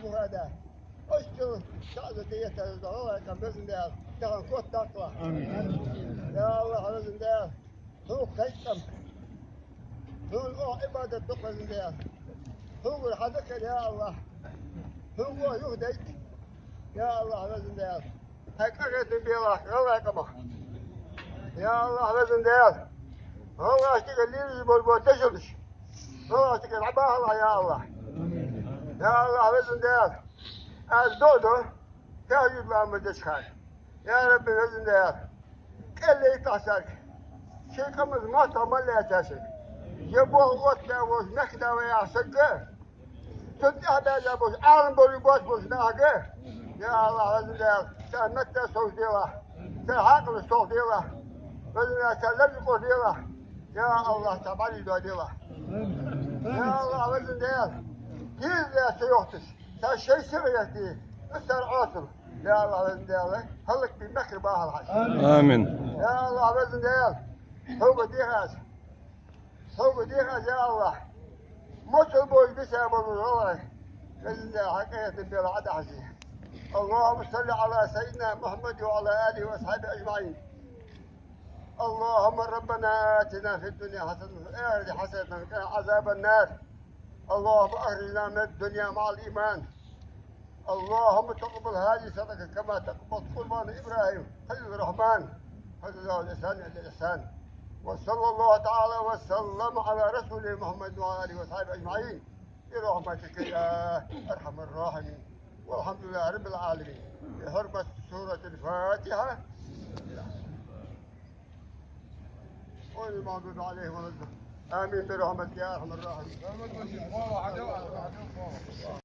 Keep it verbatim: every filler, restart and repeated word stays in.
Мухада. Ошчул шаъза дегӀетаза гӀалгӀай къам, Везан Даьла, тахан котдаккхалахь. Амин. Я АллахӀ, Везан Даьла, хьога кхайкам. Хьона оаха Ӏибадат дукха, Везан Даьла. Хьогара хьадакар, я АллахӀ. Хьога оаха юхадайта, я АллахӀ, Везан Даьла. Хьай къахетам белахь гӀалгӀай къамах. Я АллахӀ, Везан Даьла, гӀалгӀашта тӀа лелаш бола дешалаш гӀалгӀашта тӀа дӀабахалахь, я АллахӀ. Я АллахӀ, Везан Даьла, аз дуӀа ду тахӀажжуд ламаз деча хана. Я Рабби, Везан Даьла, кӀел лайпахь царга, шоай къамаца моттаргӀа мел лаьцача сага, е болх оттабаь волча мехкда ваьха сагага, цунна тӀехьа баьза болча Ӏалам болча боацача нахага, я АллахӀ, Везан Даьла, цар метта совцаделахь, цар хьаькъал совцаделахь, Везан Даьла, цар леррикъоделахь, я АллахӀ, цар бӀаргадоаделахь. Я АллахӀ, Везан Даьла, хӀанз лаьца йохташ, цар шоай сиха гӀертий, цар Ӏоасал, я АллахӀ, Везан Даьла, хӀалакбе мехкара бахалахь. Амин. Я АллахӀ, Везан Даьла, хьога дех аз. Хьога дех аз, я АллахӀ, моцал болча бийса болча гӀалгӀай, Везан Даьла, хьай къахетам белахь Ӏодахьажий. اللهم صل على سيدنا محمد وعلى آله وأصحابه أجمعين. اللهم ربنا آتنا في الدنيا حسنة وفي الآخرة حسنة وقنا عذاب النار. اللهم أخرجنا من الدنيا مع الإيمان. اللهم تقبل هذه الصدقة كما تقبل قربان إبراهيم خليل الرحمن، فجزاه الإحسان إلى الإحسان. وصلى الله تعالى وسلم على رسوله محمد وعلى آله وصحبه أجمعين برحمتك يا أرحم الراحمين. والحمد لله رب العالمين. بحرمة سورة الفاتحة. غير المغضوب عليهم ولا الضالين. آمين برحمتك يا أرحم الراحمين.